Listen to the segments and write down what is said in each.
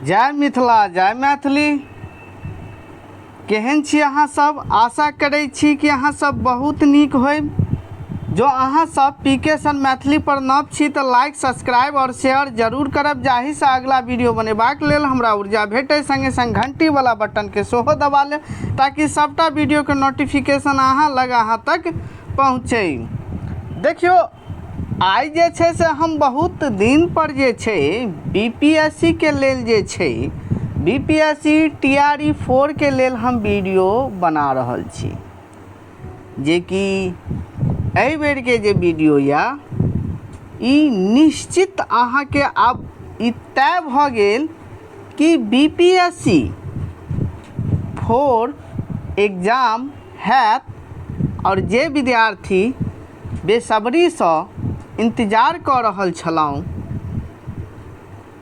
जय मिथिला जय मैथिली। केहन छी अहाँ सब? आशा करै छी कि अहाँ सब बहुत नीक होइब। जो अहाँ सब पी के सन मैथिली पर नव छी तऽ लाइक, सब्सक्राइब और शेयर जरूर करब, जाहिसँ अगला वीडियो बनेबाक लेल हमरा ऊर्जा भेटै। संगे संग घंटी वाला बटन के सेहो दबा लेब ताकि सबटा वीडियो के नोटिफिकेशन अहाँ लग अहाँ तक पहुँचै। देखियौ, आइ जे छै से हम बहुत दिन पर जे छै बी पी एस सी के लेल जे छै B P S C T R E 4 के लेल हम वीडियो बना रहल छी, जेकि एहि बेरके जे वीडियो यऽ ई निश्चित अहाँके आब ई तय भऽ गेल कि B P S C 4 exam हैत आओर जे विद्यार्थी बेसब्रीसँ इंतजार कऽ रहल छलहुँ,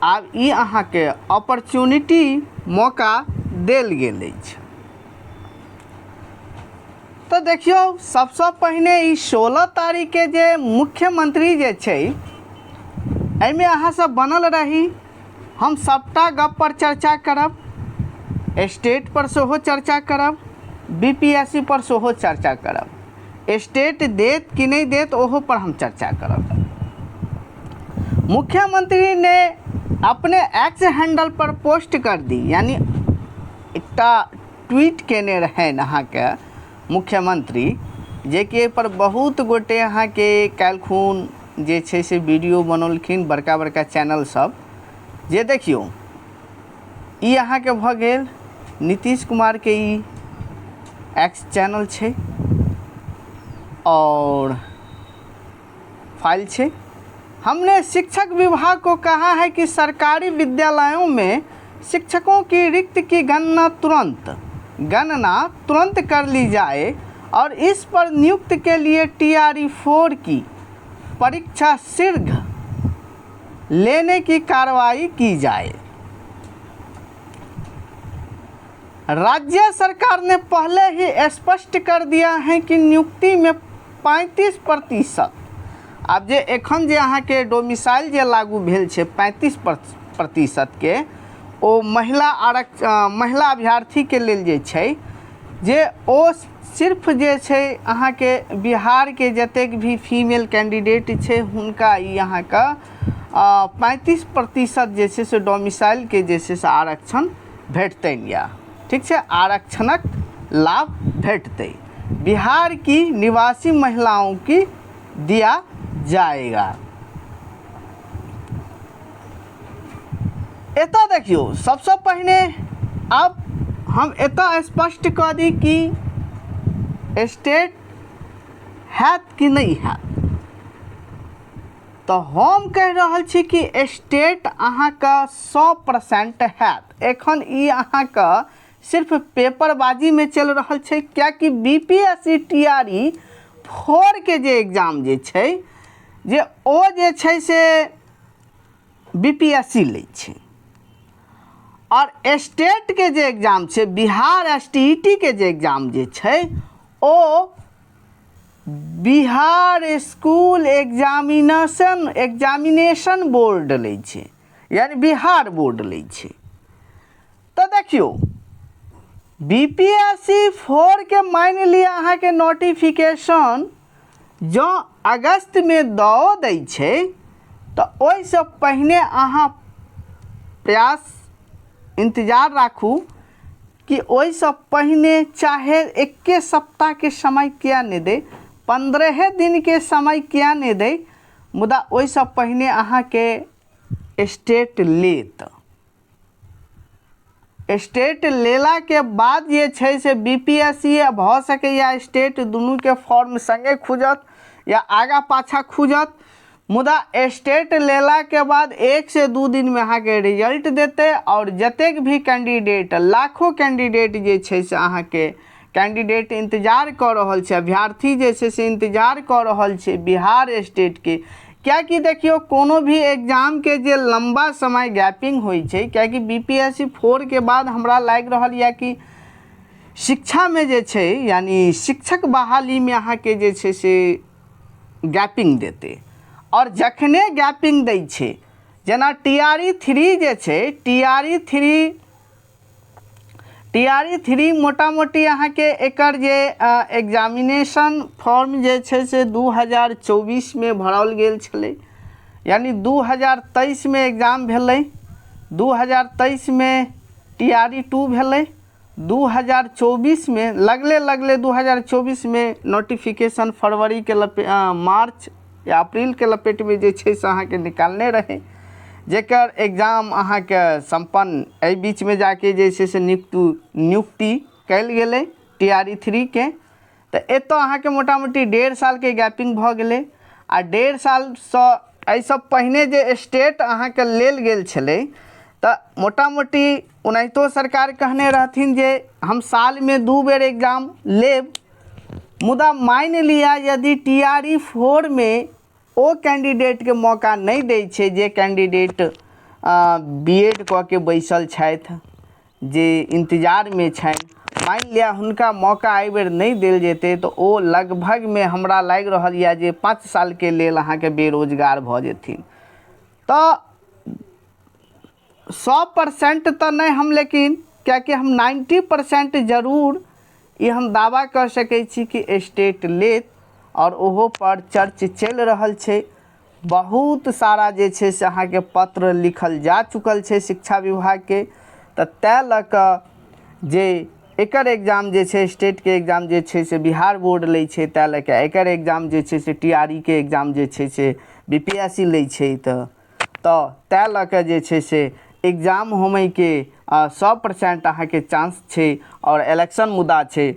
आब ई अहाँके अपॉर्चुनिटी मौका देल गेल अछि। तऽ देखियौ, सबसँ पहिने ई 16 तारीखके जे मुख्यमंत्री जे छै, एहिमे अहाँ सब बनल रही। हम सबटा गप पर चर्चा करब, स्टेट पर सेहो चर्चा करब, बी पी एस सी पर सेहो चर्चा करब, स्टेट देत कि नहि देत ओहो पर हम चर्चा करब। मुख्यमंत्री ने अपने एक्स हैंडल पर पोस्ट कर दी, यानी एकटा ट्वीट केने रहनि अहाँके मुख्यमंत्री, जेकि एहिपर बहुत गोटे अहाँके काल्हिखुन जे छै से वीडियो बनौलखिन बड़का बड़का चैनल सब। जे देखियौ, ई अहाँके भऽ गेल नीतीश कुमारके ई एक्स चैनल छै और फाइल छै। हमने शिक्षक विभाग को कहा है कि सरकारी विद्यालयों में शिक्षकों की रिक्त की गणना तुरंत कर ली जाए और इस पर नियुक्त के लिए टी आर ई 4 की परीक्षा शीघ्र लेने की कार्रवाई की जाए। राज्य सरकार ने पहले ही स्पष्ट कर दिया है कि नियुक्ति में 35%, आब जे एखन जे अहाँके डोमिसाइल जे लागू भेल छै 35% के, ओ महिला आरक्ष महिला अभ्यर्थीके लेल जे छै, जे ओ सिर्फ जे छै अहाँके बिहारके जतेक भी फीमेल कैंडिडेट छै, हुनका ई अहाँके 35% जे छै से डोमिसाइलके जे छै से आरक्षण भेटतनि या ठीक छै, आरक्षणक लाभ भेटतै, बिहार की निवासी महिलाओं की दिया जाएगा। एतऽ देखियौ, सबसँ पहिने आब हम एतऽ स्पष्ट कऽ दी कि स्टेट हैत कि नहि हैत। तऽ हम कहि रहल छी कि स्टेट अहाँके 100% हैत। एखन ई अहाँके सिर्फ पेपरबाजीमे चलि रहल छै, किएकि B P S C T R E 4 के जे एग्जाम जे छै, जे ओ जे छै से बी पी एस सी लै छै आओर स्टेटके जे एग्जाम छै, Bihar S T E T के जे एग्जाम जे छै, ओ बिहार स्कूल एग्जामिनेशन बोर्ड लै छै, यानी बिहार बोर्ड लै छै। तऽ देखियौ, बी पी एस सी 4 के मानि लिअ अहाँके नोटिफिकेशन जँ अगस्तमे दऽ दै छै, तऽ ओहिसँ पहिने अहाँ प्रयास इंतजार राखू कि ओहिसँ पहिने चाहे एके सप्ताहके समय किया नहि दै, 15 दिनके समय किया नहि दै, मुदा ओहिसँ पहिने अहाँके स्टेट लेत। स्टेट लेलाके बाद जे छै से बी पी एस सी भऽ सकैए, स्टेट दुनूके फॉर्म सङ्गे खुजत या आगाँ पाछाँ खुजत, मुदा स्टेट लेलाके बाद 1 से 2 दिनमे अहाँके रिजल्ट देतै आओर जतेक भी कैंडिडेट, लाखों कैंडिडेट जे छै से अहाँके कैंडिडेट इंतजार कऽ रहल छै, अभ्यर्थी जे छै से इंतजार कऽ रहल छै बिहार स्टेटके। किएकि देखियौ, कोनो भी एग्जामके जे लम्बा समय गैपिंग होइ छै, किएकि बी पी एस सी 4के बाद हमरा लागि रहल यऽ कि शिक्षामे जे छै, यानी शिक्षक बहालीमे अहाँके जे छै से गैपिंग देतै आओर जखने गैपिंग दै छै जेना टी आर ई थ्री जे छै, T R E three, T R E three मोटा मोटी अहाँके एकर जे एग्जामिनेशन फॉर्म जे छै से 2024मे भराओल गेल छलै, यानी 2023मे एग्जाम भेलै, 2023मे टी आर ई टू भेलै, 2024मे लगले लगले 2024मे नोटिफिकेशन फरवरीके लपे मार्च या अप्रीलके लपेटमे जे छै से अहाँके निकालने रहै, जकर एग्जाम अहाँके सम्पन्न एहि बीचमे जाके जे छै से नियुक्ति कयल गेलै टी आर ई थ्रीके। तऽ एतऽ अहाँके मोटा मोटी 1.5 सालके गैपिंग भऽ गेलै आ 1.5 सालसँ एहिसँ पहिने जे स्टेट अहाँके लेल गेल छलै, तऽ मोटा मोटी ओनाहितो सरकार कहने रहथिन जे हम सालमे 2 बेर एग्जाम लेब। मुदा मानि लिअ यदि टी आर ई फोरमे ओ कैंडिडेटके मौका नहि दै छै जे कैंडिडेट बी एड कऽ के बैसल छथि, जे इन्तजारमे छनि, मानि लिअ हुनका मौका एहिबेर नहि देल जेतै, तऽ ओ लगभगमे हमरा लागि रहल यए जे 5 सालके लेल अहाँके बेरोजगार भऽ जेथिन। तऽ 100% तऽ नहि हम, लेकिन किएकि हम 90% जरूर ई हम दावा कऽ सकै छी कि स्टेट लेत। आओर ओहो पर चर्च चलि रहल छै, बहुत सारा जे छै से अहाँके पत्र लिखल जा चुकल छै शिक्षा विभागके। तऽ तैँ लऽ कऽ जे एकर एग्जाम जे छै, स्टेटके एग्जाम जे छै से बिहार बोर्ड लै छै, तैँ लऽ कऽ एकर एग्जाम जे छै से, टी आर ई के एग्जाम जे छै से बी पी एस सी लै छै। तऽ तैँ लऽ कऽ जे छै से एग्जाम होमयके 100% अहाँके चांस छै। आओर इलेक्शन मुद्दा छै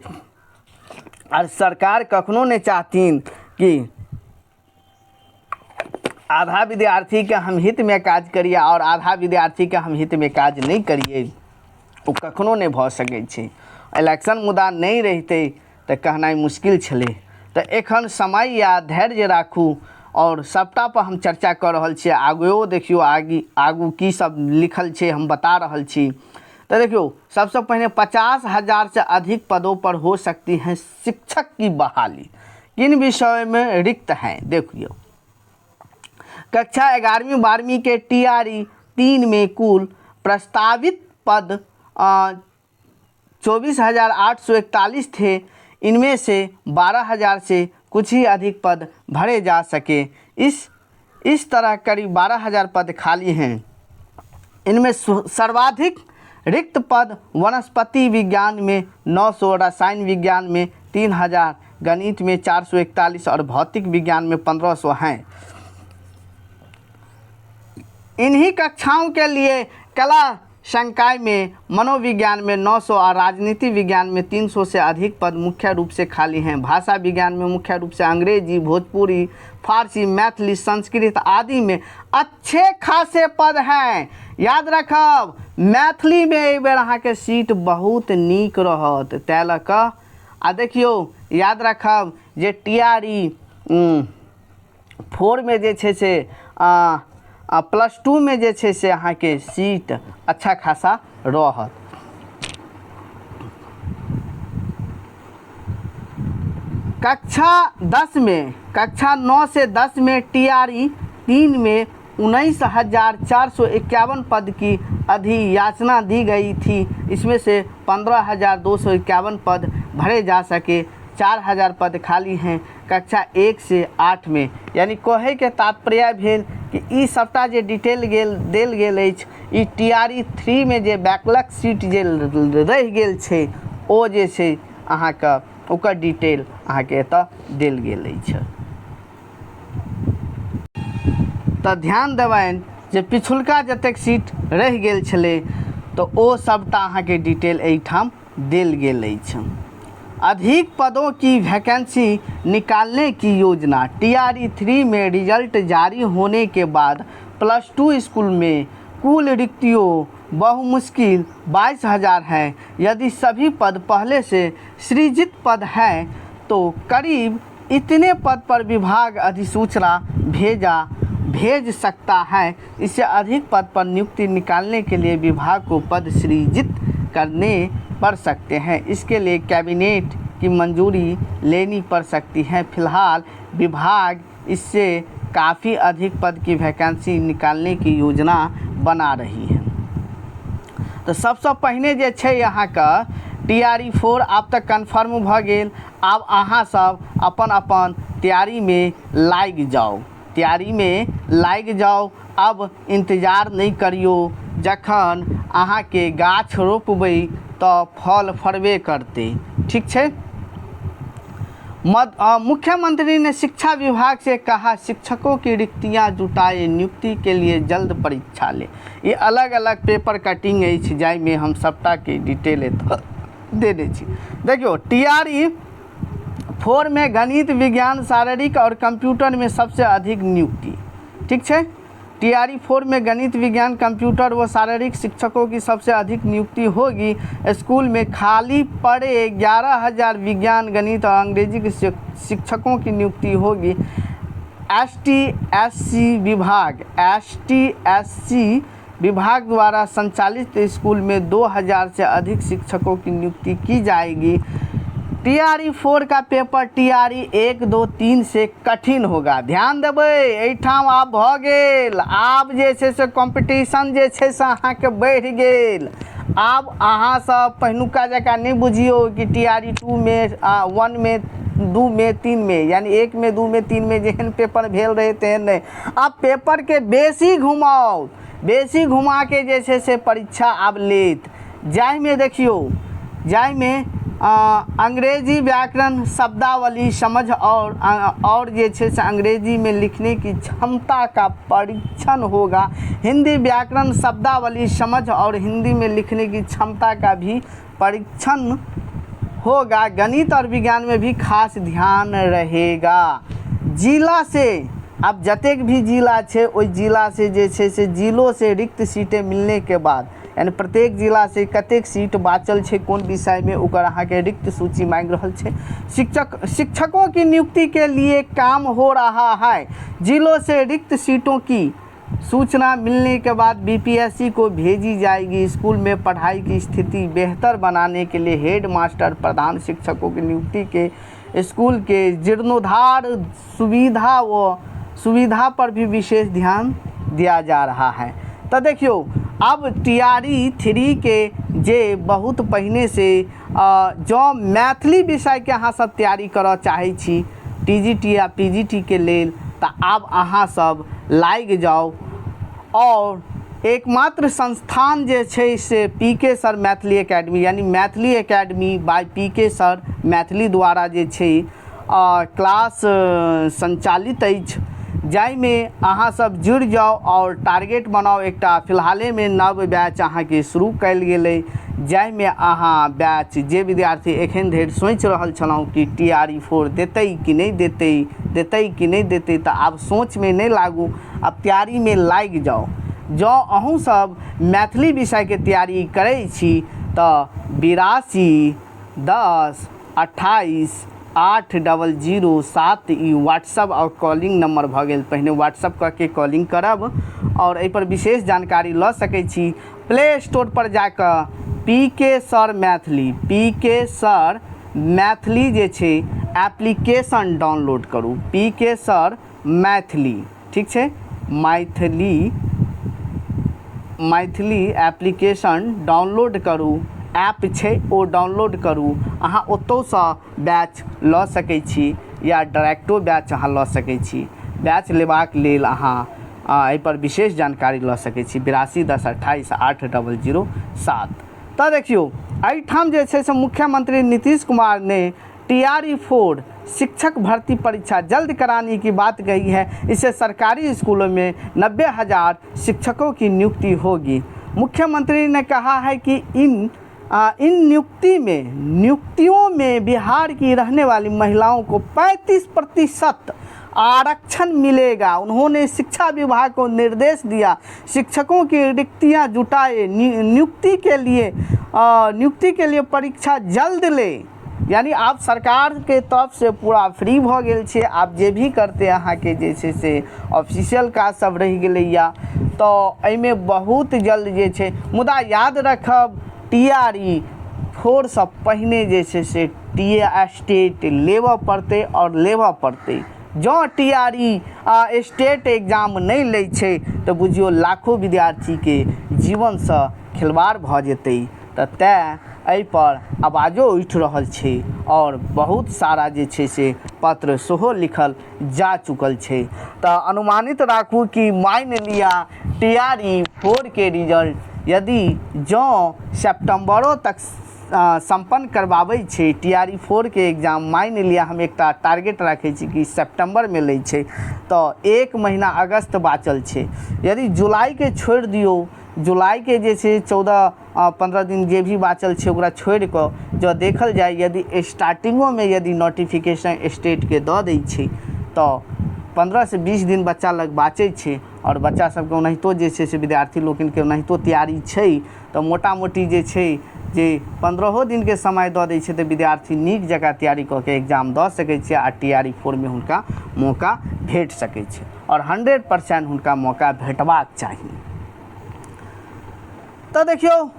आर सरकार कखनो नहि चाहथिन कि आधा विद्यार्थीके हम हितमे काज करियै आओर आधा विद्यार्थीके हम हितमे काज नहि करियै। ओ कखनो नहि भऽ सकै छै। इलेक्शन मुदा नहि रहितै तऽ कहनाइ मुश्किल छलै। तऽ एखन समय या धैर्य राखू आओर सभटा पर हम चर्चा कऽ रहल छी। आगुओ देखियौ, आगू की सब लिखल छै हम बता रहल छी। तऽ देखियौ, सबसँ पहिने 50,000 से अधिक पदों पर हो सकती है शिक्षक की बहाली, किन विषय में रिक्त हैं। देखियौ, कक्षा 11वीं 12वीं के टी आर ई 3 में कुल प्रस्तावित पद 24,841 थे। इनमें से 12,000 से कुछ ही अधिक पद भरे जा सके। इस तरह करीब 12,000 पद खाली हैं। इनमें सर्वाधिक रिक्त पद वनस्पति विज्ञान में 900, रसायन विज्ञान में 3,000, गणित में 441 और भौतिक विज्ञान में 1,500 हैं। इन्हीं कक्षाओं के लिए कला संकाय में मनोविज्ञान में 900 और राजनीति विज्ञान में 300 से अधिक पद मुख्य रूप से खाली हैं। भाषा विज्ञान में मुख्य रूप से अंग्रेजी, भोजपुरी, फारसी, मैथिली, संस्कृत आदि में अच्छे खासे पद हैं। याद रखब, मैथिली में एहि बेर अहाँके सीट बहुत नीक रहत, तैँ लऽ कऽ। आ देखियौ, याद रखब जे टी आर ई फोरमे जे छै से प्लस टूमे जे छै से अहाँके सीट अच्छा खासा रहत। कक्षा 10 में, कक्षा 9 से 10 में टी आर ई 3 में 19,451 पद की अधियाचना दी गई थी। इसमें से 15,251 पद भरे जा सके, 4,000 पद खाली हैं। कक्षा 1 से 8 में, यानी कहैके तात्पर्य भेल कि ई सबटा जे डिटेल गेल देल गेल अछि, ई टी आर ई थ्रीमे जे बैकलॉग सीट जे रहि गेल छै, ओ जे छै अहाँके ओकर डिटेल अहाँके एतऽ देल गेल अछि। तऽ ध्यान देबनि जे पिछुलका जतेक सीट रहि गेल छलै, तऽ ओ सबटा अहाँके डिटेल एहिठाम देल गेल अछि। अधिक पदों की वैकेंसी निकालने की योजना। टी आर ई थ्री में रिजल्ट जारी होने के बाद प्लस टू स्कूल में कुल रिक्तियों बहुमुश्किल 22,000 हैं। यदि सभी पद पहले से सृजित पद हैं तो करीब इतने पद पर विभाग अधिसूचना भेज सकता है। इससे अधिक पद पर नियुक्ति निकालने के लिए विभाग को पद सृजित करने पड़ सकते हैं। इसके लिए कैबिनेट की मंजूरी लेनी पड़ सकती है। फिलहाल विभाग इससे काफ़ी अधिक पद की वैकेंसी निकालने की योजना बना रही है। तऽ सबसँ पहिने जे छै अहाँके TRE 4 आब तऽ कन्फर्म भऽ गेल। आब अहाँ सब अपन अपन तैयारीमे लागि जाउ, तैयारीमे लागि जाउ। अब इंतजार नहि करियौ। जखन अहाँके गाछ रोपबै तऽ फल फड़बे करतै। ठीक छै। मुख्यमंत्री ने शिक्षा विभाग से कहा, शिक्षकों की रिक्तियां जुटाए, नियुक्ति के लिए जल्द परीक्षा ले। ई अलग अलग पेपर कटिंग अछि, जाहिमे हम सबटाके डिटेल एतऽ देने छी। देखियौ, TRE 4 में गणित, विज्ञान, शारीरिक और कंप्यूटर में सबसे अधिक नियुक्ति। ठीक छै। TRE 4 में गणित, विज्ञान, कंप्यूटर व शारीरिक शिक्षकों की सबसे अधिक नियुक्ति होगी। स्कूल में खाली पड़े 11,000 विज्ञान, गणित और अंग्रेजी के शिक्षकों की नियुक्ति होगी। एसटी एससी विभाग, एसटी एससी विभाग द्वारा संचालित स्कूल में 2000 से अधिक शिक्षकों की नियुक्ति की जाएगी। TRE 4 का पेपर TRE 1, 2, 3 से कठिन होगा। ध्यान देबै एहिठाम। आब भऽ गेल, आब जे छै से कॉम्पिटिशन जे छै से अहाँके बढ़ि गेल। आब अहाँ सब पहिलुका जकाँ नहि बुझियौ कि TRE 2 मे, 1 मे, 2 मे, 3 मे, यानी 1 मे, 2 मे, 3 मे जेहन पेपर भेल रहै तेहन नहि। आब पेपरके बेसी घुमाउ, बेसी घुमाके जे छै से परीक्षा आब लेत, जाहिमे देखियौ, जाहिमे अंग्रेजी व्याकरण, शब्दावली समझ और जे छै से अंग्रेजी में लिखने की क्षमता का परीक्षण होगा। हिंदी व्याकरण, शब्दावली समझ और हिंदी में लिखने की क्षमता का भी परीक्षण होगा। गणित और विज्ञान में भी खास ध्यान रहेगा। जिला से आब जतेक भी जिला छै, ओहि जिला से जे छै से जिलो से रिक्त सीटें मिलने के बाद, यानी प्रत्येक जिला से कतेक सीट बाचल छै कोन विषयमे, ओकर अहाँके रिक्त सूची मांगि रहल छै। शिक्षकों की नियुक्ति के लिए काम हो रहा है। जिलों से रिक्त सीटों की सूचना मिलने के बाद बीपीएससी को भेजी जाएगी। स्कूल में पढ़ाई की स्थिति बेहतर बनाने के लिए हेड मास्टर, प्रधान शिक्षकों की नियुक्ति के, स्कूल के जीर्णोद्धार, सुविधा व सुविधा पर भी विशेष ध्यान दिया जा रहा है। तऽ देखियौ, आब TRE 3 के जे बहुत पहिने से जँ मैथिली विषयके अहाँ सब तैयारी करऽ चाहै छी TGT या PGT के लेल, तऽ आब अहाँ सब लागि जाउ। आओर एकमात्र संस्थान जे छै से पी के सर मैथिली एकेडमी, यानी मैथिली एकेडमी बाय पी के सर मैथिली द्वारा जे छै क्लास संचालित अछि, जाहिमे अहाँ सब जुड़ि जाउ आओर टारगेट बनाउ एकटा। फिलहालेमे नव बैच अहाँके शुरू कयल गेलै, जाहिमे अहाँ बैच, जे विद्यार्थी एखन धरि सोचि रहल छलहुँ कि TRE 4 देतै कि नहि देतै, देतै कि नहि देतै, तऽ आब सोचमे नहि लागू, आब तैयारीमे लागि जाउ। जँ अहूँ सब मैथिली विषयके तैयारी करै छी तऽ 8210288007 ई व्हाट्सअप आओर कॉलिंग नंबर भऽ गेल। पहिने व्हाट्सअप कऽ के कॉलिंग करब आओर एहिपर विशेष जानकारी लऽ सकै छी। प्ले स्टोर पर जाकऽ पी के सर मैथिली, पी के सर मैथिली जे छै एप्लीकेशन डाउनलोड करू। पी के सर मैथिली, ठीक छै, मैथिली, मैथिली एप्लीकेशन डाउनलोड करू। ऐप छै, ओ डाउनलोड करू। अहाँ ओतहुसँ बैच लऽ सकै छी या डायरेक्टो बैच अहाँ लऽ सकै छी। बैच लेबाक लेल अहाँ एहिपर विशेष जानकारी लऽ सकै छी 8210288007। तऽ देखियौ, एहिठाम जे छै से मुख्यमंत्री नीतीश कुमार ने TRE 4 शिक्षक भर्ती परीक्षा जल्द कराने की बात कही है। इससे सरकारी स्कूलों में 90,000 शिक्षकों की नियुक्ति होगी। मुख्यमंत्री ने कहा है कि इन इन नियुक्तियों में बिहार की रहने वाली महिलाओं को 35% आरक्षण मिलेगा। उन्होंने शिक्षा विभाग को निर्देश दिया, शिक्षकों की रिक्तियां जुटाए, नियुक्ति के लिए परीक्षा जल्द ले। यानी आब सरकारके तरफसँ पूरा फ्री भऽ गेल छै। आब जे भी करतै, अहाँके जे छै से ऑफिशियल काज सब रहि गेलैया। तऽ एहिमे बहुत जल्द जे छै, मुदा याद रखब, TRE 4सँ पहिने जे छै से टी ए स्टेट लेबऽ पड़तै आओर लेबऽ पड़तै। जँ T R E state exam नहि लै छै तऽ बुझियौ लाखो विद्यार्थीके जीवनसँ खिलवाड़ भऽ जेतै। तऽ तैँ एहिपर आवाजो उठि रहल छै आओर बहुत सारा जे छै से पत्र सेहो लिखल जा चुकल छै। तऽ अनुमानित राखू कि मानि लिअ टी आर ई फोरके रिजल्ट यदि जँ सेप्टेम्बरो तक सम्पन्न करबाबै छै टी आर ई फोरके एग्जाम, मानि लिअ हम एकटा टारगेट राखै छी कि सेप्टेम्बरमे लै छै, तऽ एक महीना अगस्त बाँचल छै। यदि जुलाइके छोड़ि दियौ, जुलाइके जे छै 14 15 दिन जे भी बाँचल छै ओकरा छोड़ि कऽ जँ देखल जाय, यदि स्टार्टिंगोमे यदि नोटिफिकेशन स्टेटके दऽ दै छै तऽ 15सँ 20 दिन बच्चा लग बाँचै छै। आओर बच्चा सबके ओनाहितो जे छै से विद्यार्थी लोकनिके ओनाहितो तैयारी छै, तऽ मोटा मोटी जे छै जे 15 दिनके समय दऽ दै छै तऽ विद्यार्थी नीक जकाँ तैयारी कऽ के एग्जाम दऽ सकै छै आ टी आर ई फोरमे हुनका मौका भेट सकै छै आओर 100% हुनका मौका भेटबाक चाही। तऽ देखियौ,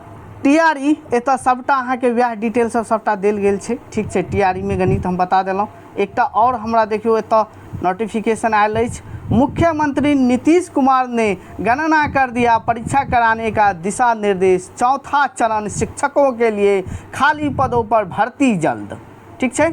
टी आर ई एतऽ सभटा अहाँके वएह डिटेल सब सभटा देल गेल छै। ठीक छै, टी आर ई मे गणित हम बता देलहुँ। एकटा आओर हमरा देखियौ एतऽ नोटिफिकेशन आयल अछि। मुख्यमंत्री नीतीश कुमार ने गणना कर दिया परीक्षा कराने का दिशा निर्देश, चौथा चरण शिक्षकों के लिए खाली पदों पर भर्ती जल्द। ठीक छै,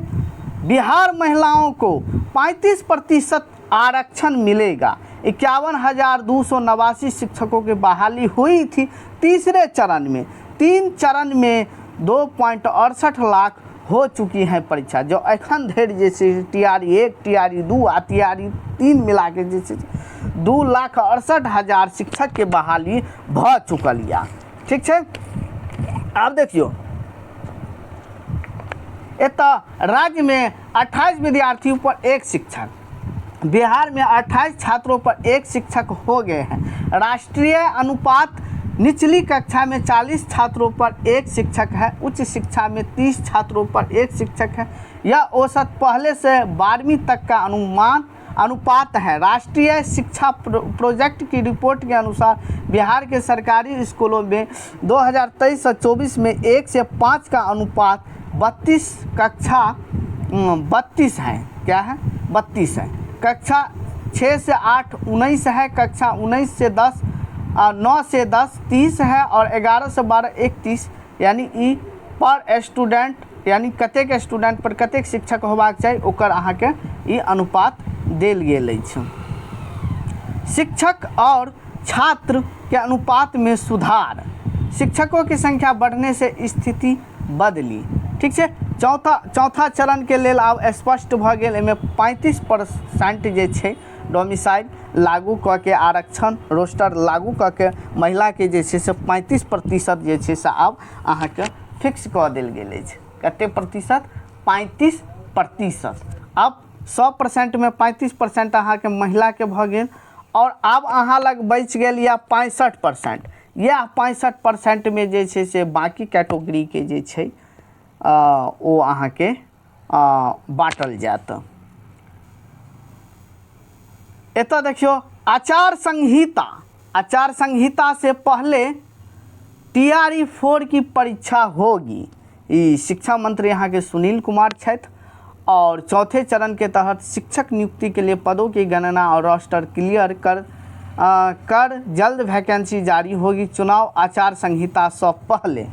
बिहार महिलाओं को 35% आरक्षण मिलेगा। 51,289 शिक्षकों की बहाली हुई थी तीसरे चरण में। 3 चरण में 2.68 लाख हो चुकी है परीक्षा। जो एखन धरि जे छै T R E 1, T R E 2 आ टी आर ई 3 मिला के जे छै 2,68,000 शिक्षकके बहाली भऽ चुकल यऽ। ठीक छै, आब देखियौ एतऽ राज्यमे 28 विद्यार्थी पर एक शिक्षक, बिहार में 28 छात्रों पर एक शिक्षक हो गए हैं। राष्ट्रीय अनुपात निचली कक्षा में 40 छात्रों पर एक शिक्षक है, उच्च शिक्षा में 30 छात्रों पर एक शिक्षक है। यह औसत पहले से 12वीं तक का अनुमान अनुपात है। राष्ट्रीय शिक्षा प्रोजेक्ट की रिपोर्ट के अनुसार बिहार के सरकारी स्कूलों में 2023 से 24 में 1 से 5 का अनुपात 32 कक्षा 32 है। क्या है? 32 है। कक्षा 6 से 8 19 है, कक्षा 19 से 10, 9 से 10 30 है और 11 से 12 31। यानी ई पर स्टूडेंट, यानी कतेक स्टूडेंट पर कतेक शिक्षक होबाक चाही ओकर अहाँके ई अनुपात देल गेल अछि। शिक्षक और छात्र के अनुपात में सुधार, शिक्षकों की संख्या बढ़ने से स्थिति बदली। ठीक छै, चौथा चरणके लेल आब स्पष्ट भऽ गेल। एहिमे 35% जे छै डोमिसाइल लागू कऽ के, आरक्षण रोस्टर लागू कऽ के महिलाके जे छै से 35% जे छै से आब अहाँके फिक्स कऽ देल गेल अछि। कतेक प्रतिशत? 35%। आब 100%मे 35% अहाँके महिलाके भऽ गेल आओर आब अहाँ लग बचि गेल यऽ 65%। इएह 65%मे जे छै से बाँकी कैटेगरीके जे छै ओ अहाँके बाँटल जायत। एतऽ देखियौ, आचार संहिता से पहले टी आर ई फोर की परीक्षा होगी। ई शिक्षा मंत्री अहाँके सुनील कुमार छथि। और चौथे चरण के तहत शिक्षक नियुक्ति के लिए पदों की गणना और रोस्टर क्लियर कर जल्द वैकेंसी जारी होगी। चुनाव आचार संहिता से पहले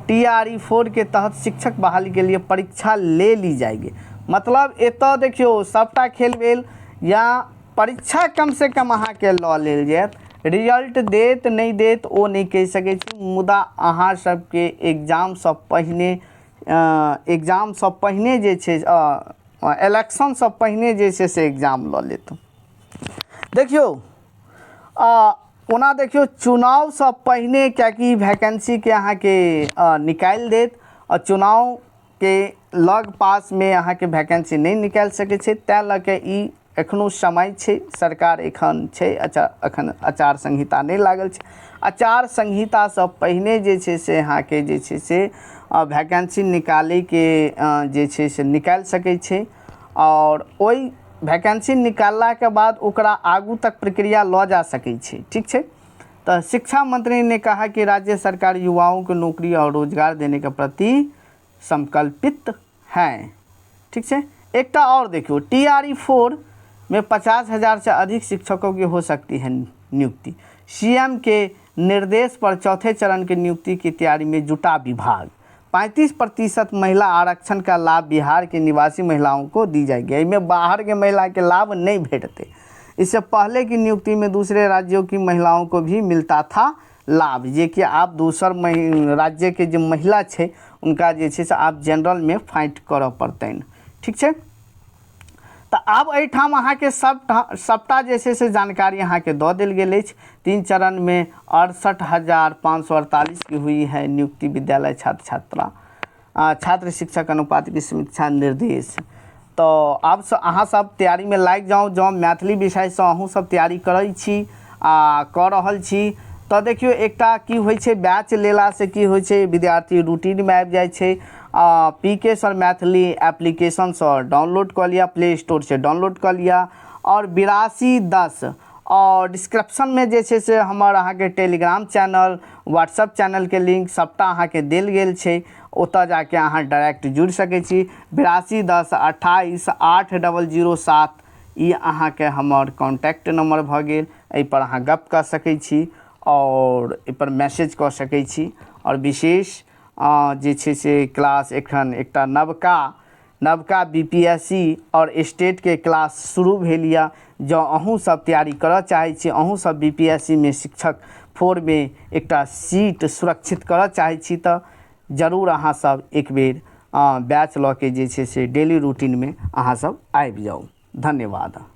टी आर ई फोर के तहत शिक्षक बहाली के लिए परीक्षा ले ली जाएगी। मतलब एतऽ देखियौ सबटा खेल भेल या परीक्षा कम से कम अहाँके लऽ लेल जायत, रिजल्ट देत नहि देत ओ नहि कहि सकै छी, मुदा अहाँ सबके एग्जामसँ पहिने जे छै इलेक्शनसँ पहिने जे छै से एग्जाम लऽ लेत। देखियौ, ओना देखियौ चुनावसँ पहिने किएकि वैकेंसीके अहाँके निकालि देत आ चुनावके लग पासमे अहाँके वैकेंसी नहि निकालि सकै छै, तैँ लऽ कऽ ई एखनो समय छै। सरकार एखन छै, अच्छा एखन आचार संहिता नहि लागल छै। आचार संहितासँ पहिने जे छै से अहाँके जे छै से वैकेंसी निकालैके जे छै से निकालि सकै छै आओर ओहि वैकेंसी निकाललाके बाद ओकरा आगू तक प्रक्रिया लऽ जा सकै छै। ठीक छै, तऽ शिक्षा मंत्री ने कहा कि राज्य सरकार युवाओं को नौकरी और रोजगार देने के प्रति संकल्पित है। ठीक छै, एकटा आओर देखियौ, TRE 4 में 50,000 से अधिक शिक्षकों की हो सकती है नियुक्ति। सीएम के निर्देश पर चौथे चरण के नियुक्ति की तैयारी में जुटा विभाग। 35% महिला आरक्षण का लाभ बिहार के निवासी महिलाओं को दी जाएगी। एहिमे बाहर के महिला के लाभ नहीं भेटते। इससे पहले की नियुक्ति में दूसरे राज्यों की महिलाओं को भी मिलता था लाभ, जे कि आब दोसर राज्य के जे महिला छै उनका जे छै से आब जनरल में फाइट करऽ पड़तनि। ठीक छै, तऽ आब एहिठाम अहाँके सबटा सबटा जे छै से जानकारी अहाँके दऽ देल गेल अछि। 3 चरण में 68,548 की हुई है नियुक्ति। विद्यालय छात्र छात्रा छात्र शिक्षक अनुपात की समीक्षा निर्देश। तऽ आब अहाँ सब तैयारी में लागि जाउ। जँ मैथिली विषयसँ अहूँ सब तैयारी करै छी आ कऽ रहल छी तऽ देखियौ एकटा की होइ छै, बैच लेलासँ की होइ छै, विद्यार्थी रूटीनमे आबि जाइ छै। आ पी के सर मैथिली एप्लीकेशनसँ डाउनलोड कऽ लिअ, प्ले स्टोरसँ डाउनलोड कऽ लिअ आओर 8210 आओर डिस्क्रिप्शनमे जे छै से हमर अहाँके टेलीग्राम चैनल, व्हाट्सअप चैनलके लिंक सबटा अहाँके देल गेल छै, ओतऽ जाके अहाँ डायरेक्ट जुड़ि सकै छी। 8210288007 ई अहाँके हमर कॉन्टैक्ट नंबर भऽ गेल। एहिपर अहाँ गप कऽ सकै छी आओर एहिपर मैसेज कऽ सकै छी। आओर विशेष जे छै से क्लास एखन एकटा नवका नवका बी पी एस सी आओर स्टेटके क्लास शुरू भेल यऽ। जँ अहूँ सब तैयारी करऽ चाहै छी, अहूँ सब बी पी एस सी मे शिक्षक 4 मे एकटा सीट सुरक्षित करऽ चाहै छी, तऽ जरूर अहाँ सब एक बेर बैच लऽ के जे छै से डेली रूटीनमे अहाँ सब आबि जाउ। धन्यवाद।